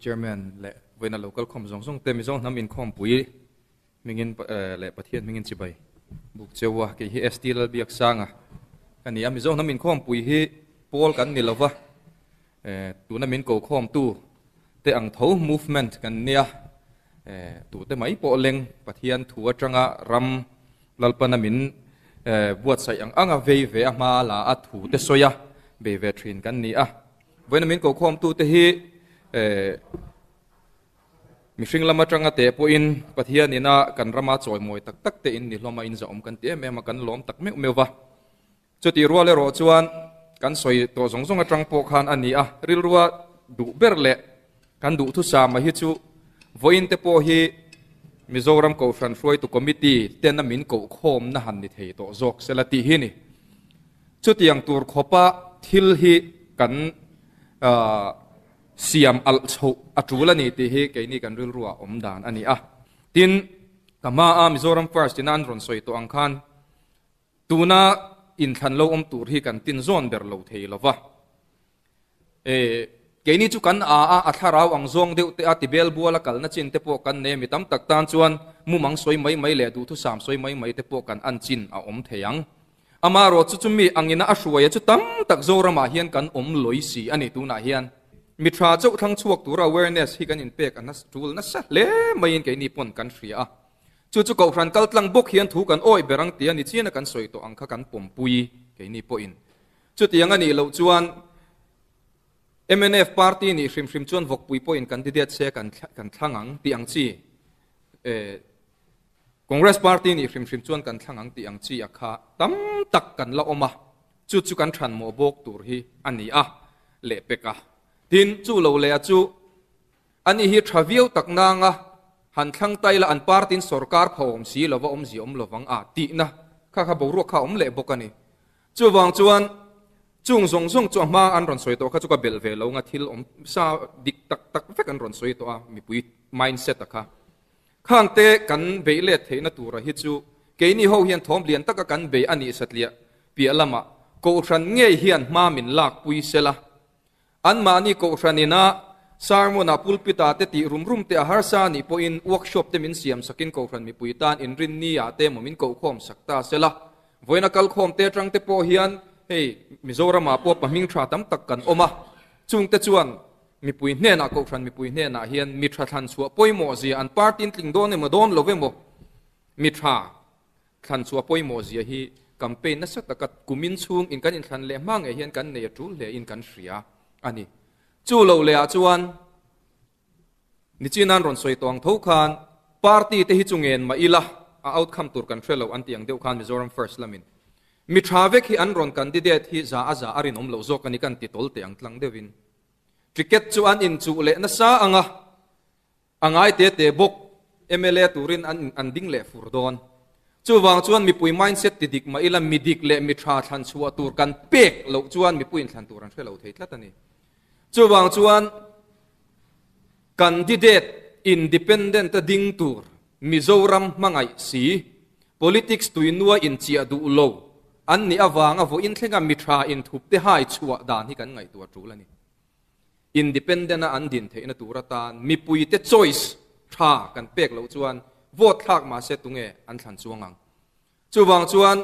Chairman leh vawiina lo kal khawm zawng zawng te Mizo hnam inkhawmpui hmingin leh Pathian hmingin chibai buk cheu a, kei hi ST Lalbiaksanga ka ni a, Mizo hnam inkhawmpui hi pawl kan ni lova, tuna min ko khawmtu te ang tho movement kan nia, tute mai pawh leng Pathian thu atanga ram Lalpana min buatsaih ang anga vei ve a hma la a thu te sawi a bei ve thin kan ni a. Vawiina min ko khawmtute hi mihring lam atanga teh pawhin Pathian ina kan rama chawimawi tak tak te in ni hlawm a, in zahawm kan ti em em a, kan lawm tak meuh meuh va. Chutih rual erawh chuan kan sawi tawh zawng zawng atang pawh khan a ni a, rilrua duh ber leh kan duhthusama hi chu vawiin te pawh hi Mizoram Kohhran Hruaitu Committee tena min kohkhawmna han ni thei tawh zawk sela tih hi ni. Chutiang tur khawpa thil hi kan siam alh chhoh a tul a ni tih hi keini kan rilrua awm dan a ni a. Tin, ka hmaa Mizoram First ina an rawn sawi tawh ang khan tuna inthlan lo awm tur hi kan tin zawn ber lo thei lo va. E, keini chu kan a a, a thlarau ang zawng deuh te a tibel buala kalna chin te pawh kan nei a, mi tam tak tan chuan mumang sawi mai mai leh duhthusam sawi mai mai te pawh kan an chin a awm thei ang. Amaherawh chu chumi angina a hruaia chu tam tak Zoramah hian kan awm lawi si a ni tunah hian. Mi tha chauh thlang chhuak tura awareness hi kan inpek a tul nasa hle maiin keini pawn kan hria a. Chu chu Kohhran kal tlang bawk hian thu kan awih ber ang tia ni chiana kan sawi tawh ang kha kan pawmpui keini pawhin. Chutiang a nih loh chuan mnf party nih hrim hrim chuan vawkpui pawhin candidate se kan kan thlang ang tih ang chi eh Congress party nih hrim hrim chuan kan thlang ang tih ang chi a kha tam tak kan la awm a, chu chu kan thlan mawh bawk tur hi a ni a leh pek a. Tin, chu lo leh a chu ani hi tha viau tak nanga han thlang tai la an party in sorkar pha awm si lova awmzia awm lovang a tihna kha kha boruak kha a awm leh bawk a ni. Chuvang chuan chung zawng zawng chu a hma an rawn sawi tawh kha chu ka belh ve lo nga thil awm sa dik tak tak vek an rawn sawi tawh a mipui mindset a kha. Khangte kan beih let theihna tura hi chu keini ho hian thawm lian taka kan bei a nih satliah piah lamah Kohhran ngei hian hma min lakpui sela. Anmahni Kohhran ina sermon-ah pulpit-ah te tih rum rum te a harsa anih pawhin workshop te min siam sakin Kohhran mipui tan inrinni-ah te emaw min kohkhawm sak ta sela. Vawiina kalkhawm te atang te pawh hian hei Mizoramah pawh pahming tha tam tak kan awm a, chungte chuan Mipui hnenah, Kohhran mipui hnenah hian mi tha thlan chhuah pawimawh zia, an party in tling dawn emaw dawn lo emaw, mi tha thlan chhuah pawimawh zia hi campaign nasa taka kumin chhung in kan inthlan leh hma ngei hian kan nei a tul hle in kan hria a ni. Chu lo leh ah chuan Nichinan rawn sawi tawh ang tho khan party te hi chu ngen mah ila a outcome tur kan hre lo an tih ang deuh khan Mizoram First lamin mi tha vek hi an rawn candidate hi za a za a rinawm loh zawk a ni kan ti tawl teh ang tlang deuhin. Ticket chu an inchuh leh nasa ang a, a ngai te te bawk mla turin an an ding leh fur dawn. Chuvang chuan mipui mindset ti dik mah ila mi dik leh mi tha thlan chhuah tur kan pek loh chuan mipui inthlan tur an hre lo thei tlat a ni. Chuvang chuan candidate independent a ding tur Mizoram hmangaih si, politics tuinua inchiah duh lo an nih avanga vawiin thlenga mi tha inthup te hai chhuah dan hi kan ngaihtuah tul a ni. Independent a an din theihna tur atan mipuite choice tha kan pek loh chuan vote thlak mahse tunge an thlan chuang ang. Chuvang chuan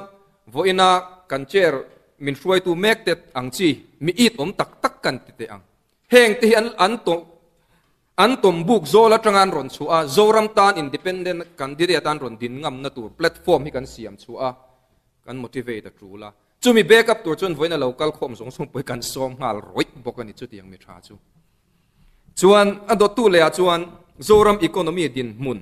vawiina kan chair min hruaitu mek te ang chi mi it awm tak tak kan ti teh ang. Heng te hi an an tawh An tawm buk zawl atanga an rawn chhuah a, Zoram tan independent candidate an rawn din ngamna tur platform hi kan siam chhuah a, kan motivate a tul a. Chumi back up tur chuan vawiin a lo kal khawm zawng zawng pawh hi kan sawm nghal rawih bawk a ni chutiang mi tha chu. Chuan a dawttu leh ah chuan Zoram economy dinhmun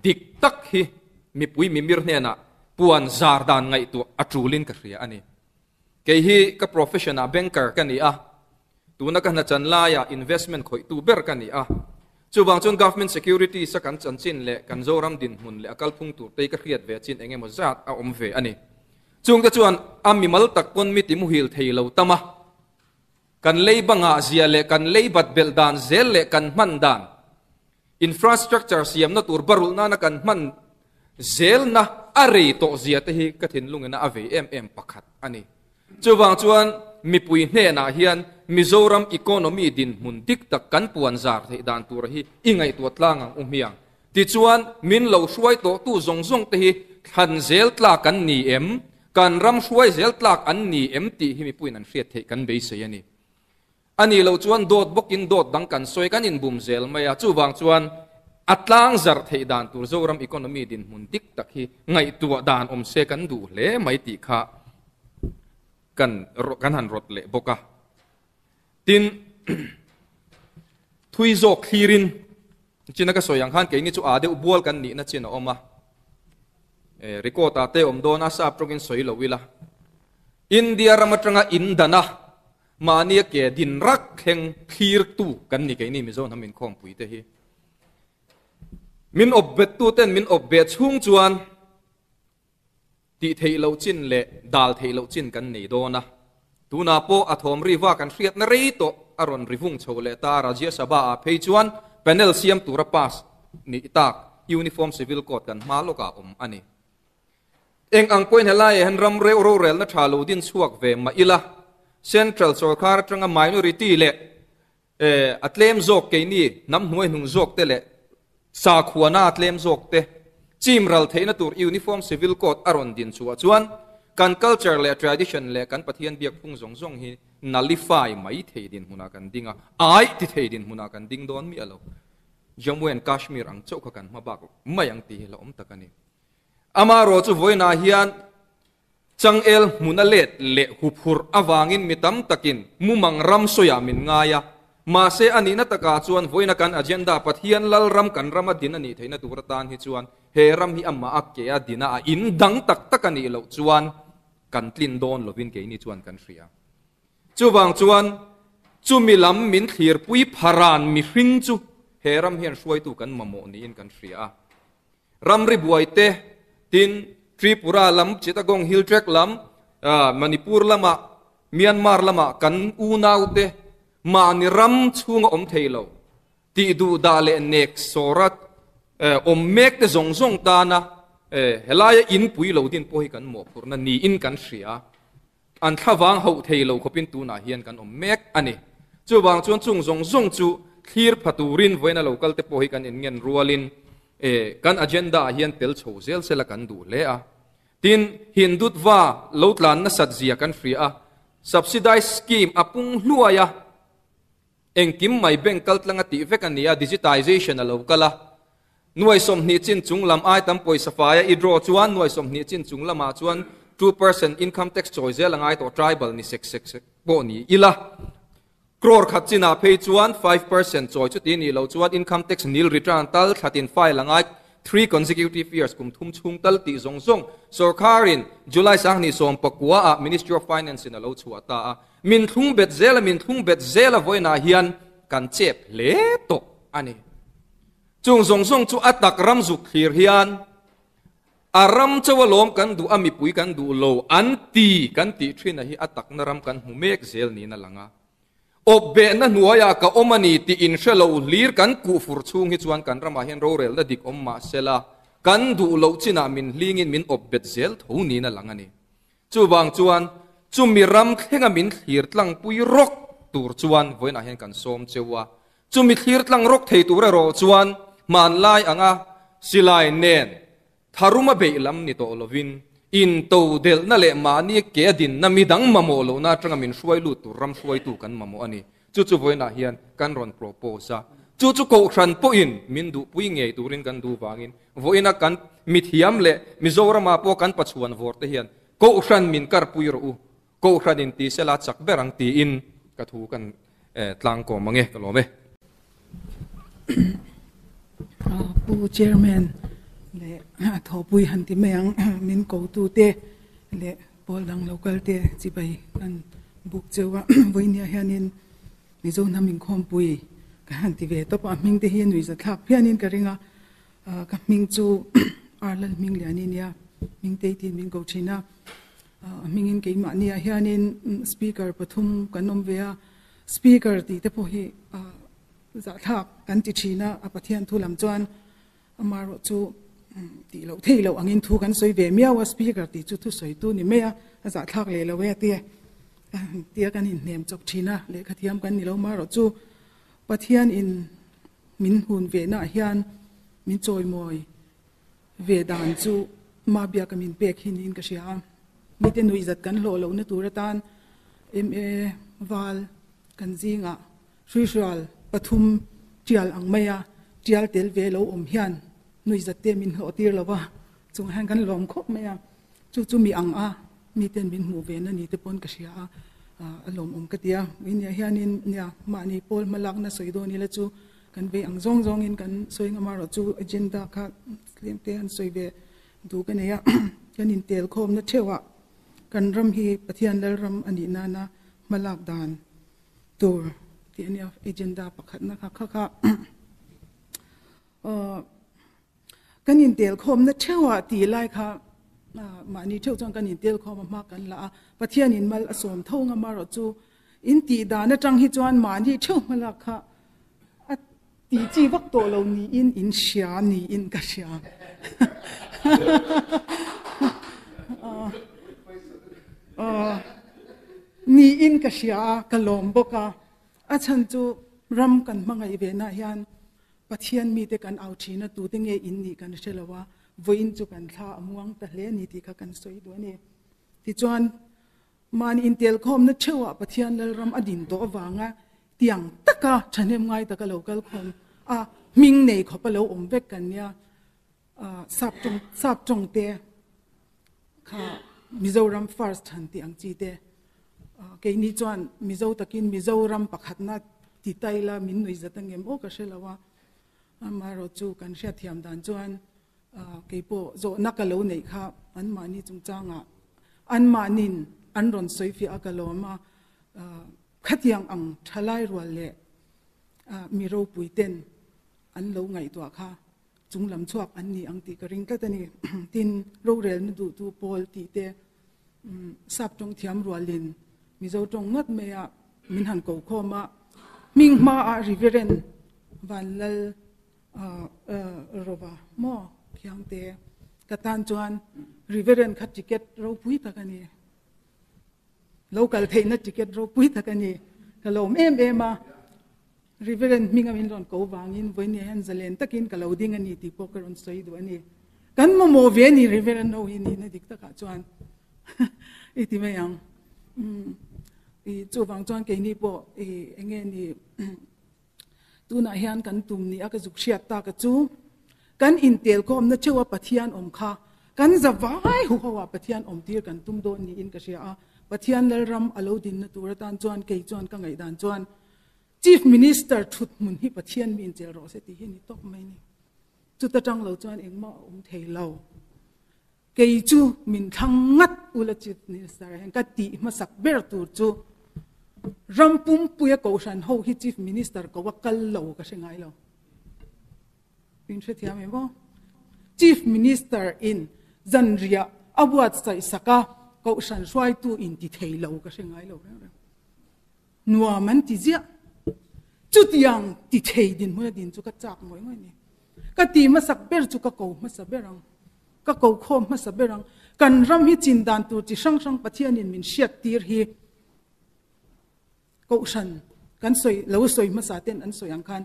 dik tak hi mipui mimir hnenah puan zar dan ngaihtuah a tulin ka hria a ni. Kei hi ka profession ah banker ka ni a, tuna ka hna chan laiah investment khawihtu ber ka ni a. Chuvang chuan government securities a kan chanchin leh kan Zoram dinhmun leh a kalphung tur te hi ka hriat ve chin eng emaw zat a awm ve a ni. Chungte chuan a mimal tak pawn mi ti muhil thei lo tam a, kan lei bangah zia leh kan lei bat belh dan zel leh kan hman dan, Infrastructure siamna tur barulh nana kan hman zelna a rei tawh zia te hi ka thinlungina a vei em em pakhat a ni. Chuvang chuan mipui hnenah hian Mizoram economy dinhmun dik tak kan puan zar theih dan tura hi i ngaihtuah tlang ang u hmiang. Tichuan, min lo hruai tawhtu zawng zawng te hi thlan zel tlak an ni em, kan ram hruai zel tlak an ni em tih hi mipuiin an hriat theih kan beisei a ni. A nih loh chuan dawt bawkin dawt dang kan sawi kan inbum zel mai a, chuvang chuan a tlang zarh theih dan tur Zoram economy dinhmun dik tak hi ngaihtuah dan awm se kan duh hle mai tih kha kan kan han rawt leh bawk a. Tin, thui zawk thlirin china ka sawi ang khan keini chu a deuh bual kan nihna chin a awm a, record ah te awm dawn a sap tawngin sawi lo ila. India ram atanga in dan a Mahnia ke din rak thleng thlirtu kan ni keini Mizo hnam inkhawmpui te hi. Min awp bettu ten min awp beh chhung chuan tih theih loh chin leh dal theih loh chin kan nei dawn a. Tunah pawh a thawm ri va kan hriatna rei tawh a rawn ri vung chho leh ta Rajya Sabha ah phei chuan panel siam tura pass nih tak Uniform Civil Code kan hma lawkah awm a ni. Eng ang pawhin helaiah hian ram reuh rorelna tha lo din chhuak ve mah ila, Central sawrkar atanga minority leh a tlem zawk keini hnam hnuai hnung zawk te leh sakhuana a tlem zawk te chim ral theihna tur Uniform Civil Code a rawn din chhuah chuan kan culture leh tradition leh kan Pathian biak phung zawng zawng hi nullify mai thei dinhmunah kan ding a, aih ti thei dinhmunah kan ding dawn miah lo. Jammu and Kashmir ang chauh kha kan hma bak mai ang tih hi hlauhawm tak a ni. Amaherawh chu vawiinah hian changel hmuna let leh huphurh avangin mi tam takin mumang ram sawiah min ngai a. Mahse a nihna takah chuan vawiina kan agenda Pathian lal ram kan rama din a nih theihna tur atan hi chuan he ram hi amah a ke a dina a in dang tak tak a nih loh chuan kan tlin dawn lovin keini chuan kan hria. Chuvang chuan chumi lam min thlirpui pharan mihring chu he ram hian hruaitu kan mamawh niin kan hria a. Ramri buai te, tin Tripura lam, Chittagong Hill Tract lam, Manipur lamah, Myanmar lamah kan unau te mahni ram chhunga awm thei lo, tih duh dah leh nek sawra awm mek te zawng zawng tana helaia in pui lo din pawh hi kan mawhphurhna niin kan hria. An thlavang hauh thei lo khawpin tunah hian kan awm mek a ni. Chuvang chuan chung zawng zawng chu thlir pha turin vawiina lo kal te pawh hi kan inngen rualin kan agenda ah hian tel chho zel sela kan duh hle a. Tin, Hindutva lo tlan nasat zia kan hria a, subsidized scheme a pung hluai a, Engkim mai bank kal tlang a tih vek a ni a, digitization a lo kal a. Nuai 20 chin chung lam ai tam pawisa fai a i draw chuan nuai 20 chin chung lamah chuan 2% income tax chawi zel a ngai tawh tribal ni sek sek sek pawh ni ila. Crore khat chinah phei chuan 5% chawi chuti nih loh chuan income tax nil return tal thlatin file a ngai three consecutive years kum thum chhung tal tih zawng zawng sawrkharin July 2019 ah Ministry of Finance in a lo chhuah ta a. Min thlung bet zel a, min thlung bet zel a vawiinah hian kan chep hle tawh a ni. Chung zawng zawng chu a tak ram zuk thlir hian a ram chauh alawm kan duh a, mipui kan duh lo an ti kan tih thin a hi a takna ram kan hmu mek zel niin a lang a. Awpbehna hnuaiah ka awm a ni tih inhre lo hlir kan kuh fur chhung hi chuan kan ramah hian rorelna dik awm mah sela kan duh loh chinah min hlingin min awpbet zel tho niin a lang a ni. Chuvang chuan chumi ram thlenga min thlir tlangpui rawk tur chuan vawiinah hian kan sawm cheu a. Chumi thlir tlang rawk thei tur erawh chuan hmanlai anga silai nen tharuma beih lam ni tawh lovin intodelhna leh mahni ke a dinna midang mamawh lohna atanga min hruai lut tur ram hruaitu kan mamawh a ni. Chu chu vawiinah hian kan rawn propose a. Chu chu Kohhran pawhin min duhpui ngei turin kan duh vangin vawiina kan mithiam leh Mizoramah pawh kan pachuan vawr te hian Kohhran min karpui rawh u, Kohhran in ti sela chak ber ang tiin ka thu kan tlangkawm ang e, ka lawm e. Pu Chairman leh thawhpui han ti mai ang min kotute leh Pawl dang lo kal te chibai kan buk cheu a, vawinia hianin Mizo hnam inkhawmpui ka han ti ve tawp a, a hming te hi a nuihza thlak phianin ka ring a, ka hming chu Arlal hming lian i nia, hming te tiin min ko thin a, a hmingin keimahniah hianin speaker pathum kan awm ve a, speaker tih te pawh hi zahthlak kan ti thin a, a Pathian thu lam chuan Amaherawh chu tih loh theih loh angin thu kan sawi ve miau a, speaker tih chu thusawitu ni mai a, a zahthlak leh lo e a ti e. Tia kan inhnem chawp thin a, lehkha thiam kan ni lo marawh chu Pathian in min hun ve naah hian min chawimawi ve dan chu ma biaka min pek hi niin ka hria a. Mite nuihzat kan hlawh lohna tur atan MA val kan zingah hruihrual pathum tial ang maia tial tel ve lo awm hian nuihzat te min hlawh tir lo va, chungah hian kan lawm khawp mai a. Chu chu mi ang a, miten min hmuh ve na ni te pawn ka hria a, a lawmawm ka ti a. Nia hianin nia mahni pawl hmalakna sawi dawn ila chu kan vei ang zawng zawngin kan sawi ngam erawh chu agenda kha tlem te an sawi ve duh ka nei a. Kan intel khawmna theuhah kan ram hi Pathian Lalram a nih nana hmalak dan tur tih a nia agenda pakhatna kha kha kha. Kan intel khawmna theuhah tih lai kha mahni theuh chuan kan intel khawm a hma kan la a, Pathianin mal a sawm tho ngam erawh chu in tih dan atang hi chuan mahni theuh hmalak kha a tih chi vak tawh lo niin in hria niin ka hria. Niin ka hria a, ka lawm bawk a, a chhan chu ram kan hmangaih ve nah hian Pathian mite kan au thin a, tute nge in nih kan hre lo a, vawiin chu kan thla a muang ta hle a ni tih kha kan sawi duh a ni. Tichuan, mahni intelkhawmna theuhah Pathian Lalram a din tawh avanga tiang taka thahnem ngai taka lo kal khawm a, hming nei khawpa lo awm vek kan nia. Sap tawng sap tawng te kha Mizoram first han tih ang chi te keini chuan Mizo takin Mizoram pakhatna ti ta ila min nuih zat angem aw ka hre lo a, amaherawh chu kan hriatthiam dan chuan keipawh zawhna ka lo neih kha anmahni chungchangah anmahnin an rawn sawi fiah a ka lawm a, khatiang ang thalai rual leh mi ropui ten an lo ngaihtuah kha chung lam chhuak an ni ang tih ka ring tlat a ni. Tin, rorelna duhtu pawl tih te sap tawng thiam rualin Mizo tawng ngawt maia min han ko khawm a, hming hmaah Reverend Vanlal Rova maw Khiangte ka tan chuan Reverend kha ticket ropui tak a ni. Lo kal theihna ticket ropui tak a ni. Ka lawm em em a. Reverend hminga min rawn ko vangin vawinia hian zalen takin ka lo ding a ni tih pawh ka rawn sawi duh a ni. Kan mamawh ve a ni Reverend ho hi nihna dik takah chuan i ti mai ang. I chuvang chuan keini pawh i enge ni tunah hian kan tum ni a ka zuk hriat tak a chu kan intelkhawmna theuh a Pathian awm kha kan zavai hu ho ah Pathian awm tir kan tum dawn niin ka hria a. Pathian Lalram a lo dinna tur atan chuan kei chuan ka ngaihdan chuan Chief Minister thut hmun hi Pathian mi inchel rawh se tih hi a ni tawp mai ni. Chuta tang lo chuan engmah a awm thei lo. Kei chu min thlang ngat ula Chief Minister ah hian ka tih hmasak ber tur chu ram pumpuia kohhran ho hi Chief Minister ko a kal lo ka hre ngai lo. Min hrethiam em aw? Chief Minister in zanriah a buatsaih sak a kohhran hruaitu in ti thei lo ka hre ngai lo reng reng. Nuam an ti ziah. Chutiang ti thei dinhmun a din chu ka chak ngawih ngawih a ni. Ka ti hmasak ber chu ka ko hmasa ber ang. Ka ko khawm hmasa ber ang. Kan ram hi chin dan tur chi hrang hrang Pathianin min hriat tir hi Kohhran kan sawi lo sawi hmasa ten an sawi ang khan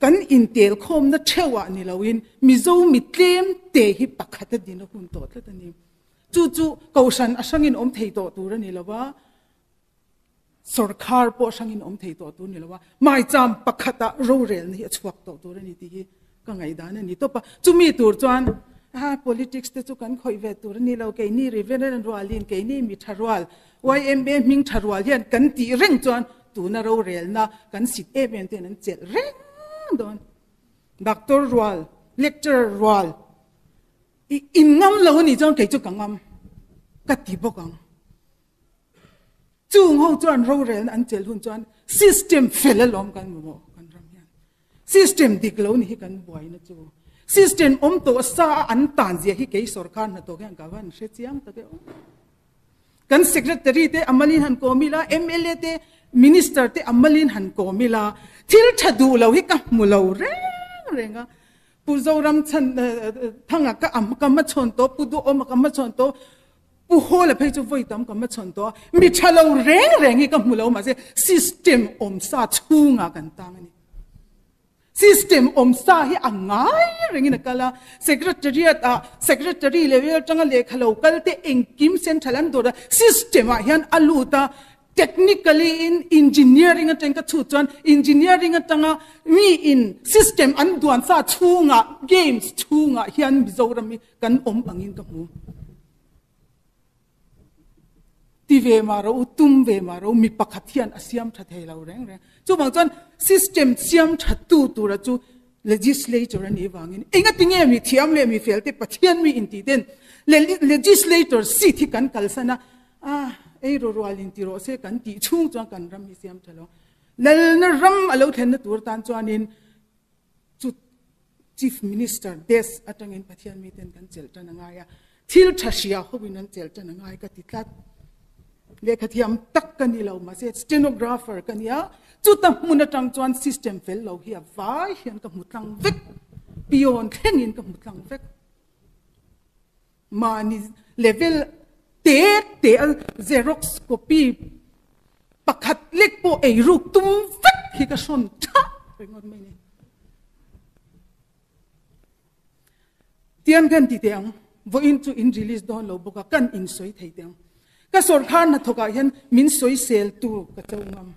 kan intel khawmna theuhah ni loin Mizo mi tlem te hi pakhat a din a hun tawh tlat a ni. Chu chu Kohhran a hrangin awm thei tawh tur a ni lo va. Sorkar pawh hrangin awm thei tawh tur ni lo a, maicham pakhata rorelna hi a chhuak tawh tur a ni tih hi ka ngaihdan a ni tawp a. Chumi tur chuan a politics te chu kan khawih ve tur a ni lo, keini Reverend rualin, keini mi tha rual, YMA hming tha rual hian kan tih reng chuan tuna rorelna kan sit em em ten an chelh reng dawn. Doctor rual, lecturer rual, i in ngam lo a nih chuan kei chu ka ngam ka ti bawk ang. Chung ho chuan rorelna an chelh hun chuan system fel alawm kan mamawh kan ram hian. System dik lo ni hi kan buaina chu. System awm tawh sa a an tan zia hi kei sorkar hnathawk hian ka van hre chiang tak e aw. Kan secretary te amalin han kawm ila, MLA te, minister te amalin han kawm ila, thil tha duh lo hi ka hmu lo reng reng a. Pu Zoram chhan thanga ka am ka hmachhawn tawh, Pu Duhawma ka hmachhawn tawh. Pu Hawla phei chu vawi tam ka hmachhawn tawh a, mi tha lo reng reng hi ka hmu lo mahse system awm sa chhungah kan tang a ni. System awm sa hi a ngai rengin a kal a, Secretariat ah Secretary level atanga lehkha lo kal te engkim central an dawt a, system ah hian a lut a, technically in engineering atang ka chhut chuan engineering atanga mi in system an duan sa chhungah games chhungah hian Mizoram hi kan awm angin ka hmu. Ti ve mah ro u, tum ve mah ro u, mi pakhat hian a siam tha thei lo reng reng. Chuvang chuan system siam tha tu tura chu legislature a nih vangin engati nge mi thiam leh mi fel te Pathian mi intih ten legislator seat hi kan kalsan a, ah ei ru rual in ti rawh se kan tih chhung chuan kan ram hi siam tha lo. Lalna ram a lo thlenna tur tan chuanin Chu Chief Minister desk atangin Pathian miten kan chelh tan a ngai a, thil tha hria hovin an chelh tan a ngai ka ti tlat. Lehkha thiam tak ka ni lo mahse stenographer ka nia, chuta hmun atang chuan system fel lo hi a vai hian ka hmu tlang vek, peon thlengin ka hmu tlang vek. Mahni level te te a xerox copy pakhat lek pawh ei ruk tum vek hi ka hrawn thah ringawt mai ni. Tian kan ti teh ang, vawiin chu in release dawn lo bawk a, kan in sawi thei teh ang. Ka sawrkhar hnathawk ah hian min sawi sel tu ka cho ngam.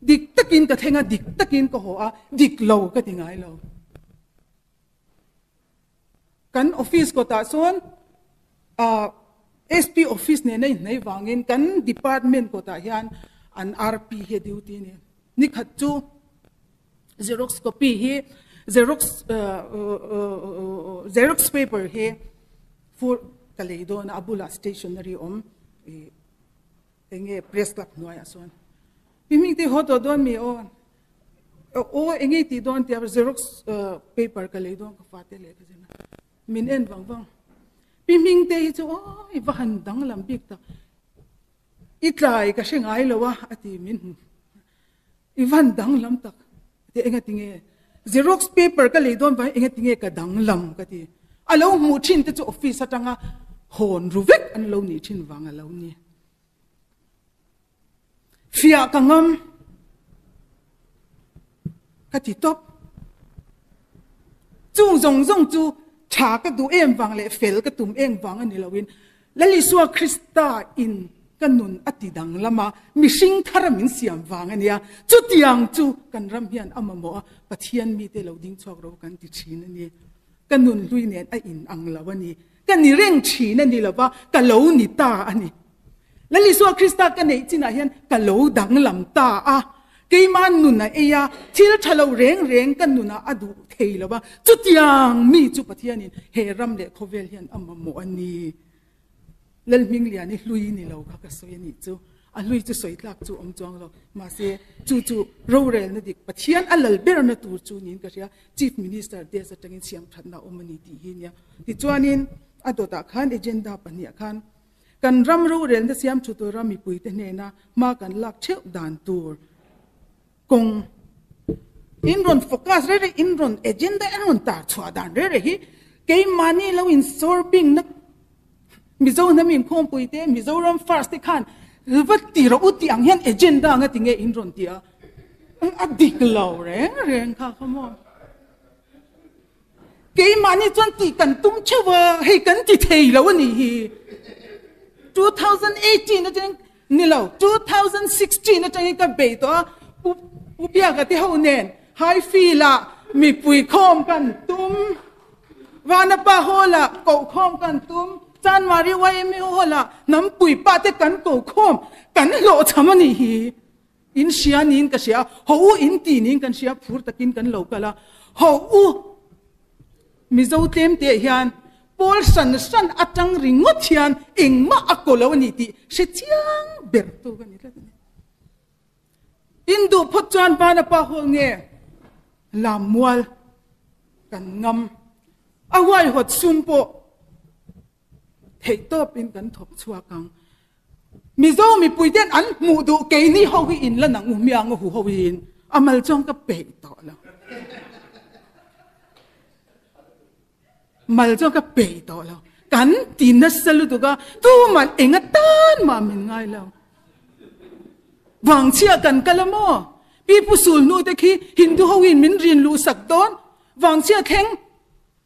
Dik takin ka thleng a, dik takin ka haw a, dik lo ka ti ngai lo. Kan office kawtah chuan SP office nena inhnai vangin kan department kawtah hian an RP hi a duty a ni. Nikhat chu xerox copy hi xerox xerox paper hi fur ka lei dawn a, a bulah stationery awm enge press club hnuaiah sawn. Pi hming te haw tawh dawn mi aw? Aw enge tih dawn tia xerox paper ka lei dawn ka fate leh ka zin a min en vang vang pi hming te hi chu aw i va han danglam bik tak i tlai ka hre ngai lo a a ti min hmu i van danglam tak te enga tinge xerox paper ka lei dawn vang enga tinge ka danglam ka ti a lo hmuh thin te chu office atanga hawn ru vek an lo nih thin vang a lo ni. Fiah ka ngam ka ti tawp. Chung zawng zawng chu tha ka duh em vang leh fel ka tum em vang a ni loin Lal Isua Krista in ka nun a ti danglam a, mihring thar a min siam vang a nia. Chutiang chu kan ram hian a mamawh a, Pathian mite lo ding chhuak ro kan ti thin a ni. Ka nun hlui nen a in ang lo a ni. Ka ni reng thin a ni lova, ka lo ni ta a ni. Lal Isua Krista ka neih chinah hian ka lo danglam ta a, keimah nun a ei a, thil tha lo reng reng ka nunah a duh thei lo va, chutiang mi chu Pathianin he ram leh khawvel hian a mamawh a ni. Lalhminglian i hlui ni lo kha ka sawi a nih chu, a hlui chu sawi tlak chu awm chuang lo, mahse chu chu rorelna dik Pathian a lal berna tur chu niin ka hria, Chief Minister desk atangin siamthatna a awm a ni tih hi nia. Tichuanin a dawtah khan agenda pahniah khan Kan ram rorelna siam thu tura mipuite hnena hma kan lak theuh dan tur kawng in rawn focus reh reh, in rawn agenda in rawn tar chhuah dan reh reh hi keimahni lo in sawrbingna Mizo hnam inkhawmpui te, Mizoram first te khan va ti rawh u tih ang hian agenda anga ti nge in rawn ti a, a dik lo reng reng kha kha maw. Keimahni chuan tih kan tum theuh a, hei kan ti thei lo a nih hi. 2018 atangin ni lo, 2016 atangin ka bei tawh a, Pu Pu Biaka te ho nen Highfield-ah mipui khawm kan tum, Vanapa Hall-ah kohkhawm kan tum, Chanmari YMA Hall-ah hnampui pa te kan kohkhawm, kan hlawhchham a nih hi. In hria niin ka hria, ho u in ti niin kan hria, phur takin kan lo kal a, ho u Mizo tlem te hian pawl hran hran atang ringawt hian engmah a kaw lo a ni tih hre chiang ber tu ka ni tlat a ni. In duh phawt chuan Vanapa Hall nge Lammual kan ngam a huaihawt sum pawh theih tawpin kan thawk chhuak ang. Mizo mipui ten an hmuh duh keini ho hi in la nang u miang a hu ho in a mal chuan ka peih tawh lo. Mal chuan ka peih tawh lo. Kan ti nasa lutuk a, tuman eng atan mah min ngai lo. Vangchhia kan kal a maw? Pi Pu Sulhnu te khi Hindu ho in min rin luh sak dawn. Vangchhia thleng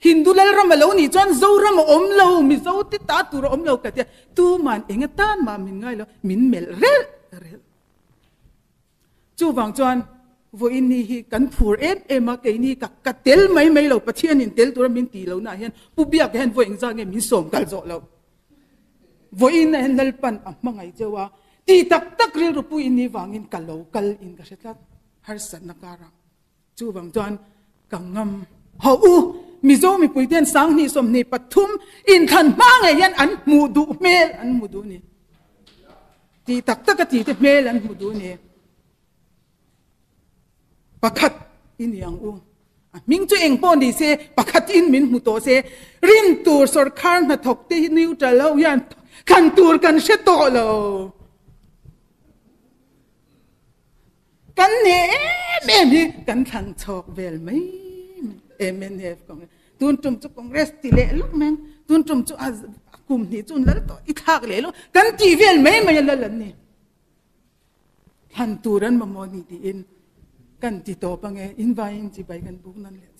Hindu Lalram a lo nih chuan Zoram a awm lo, Mizo te ta tur a awm lo ka tia. Tuman eng atan mah min ngai lo, min melh relh relh. Chuvang chuan vawiin ni hi kan phur em em a, keini ka ka tel mai mai lo, Pathianin tel tura min tih lohna ah hian Pu Biaka hian vawi engzah nge min sawm kal zawh loh. Vawiin ah hian Lalpan a hmangaih cheu a, ti tak tak rilru puiin ni vangin ka lo kal in ka hre tlat, harsatna karah. Chuvang chuan ka ngam hauh u, Mizo mipui ten 2024 inthlan hma ngei hian an hmuh duh hmel an hmu duh ni. Ti tak tak a ti te hmel an hmu duh ni. Pakhat i ni ang u. A hming chu eng pawh ni se, pakhat in min hmu tawh se. Rin tur sorkar hnathawk te hi neutral ho hian thlan tur kan hre tawh lo. Kan ne em em hi kan thlan chhawk vel mai MNF Congress. Tun tum chu Congress ti leh lawk mai ang. Tun tum chu a kum hnih chu lal tawh i thlak leh lawk. Kan ti vel mai mai a lal an ni. Thlan tur an mamawh ni tiin kan ti tawp ange. In vaiin chibai kan buk nan leh.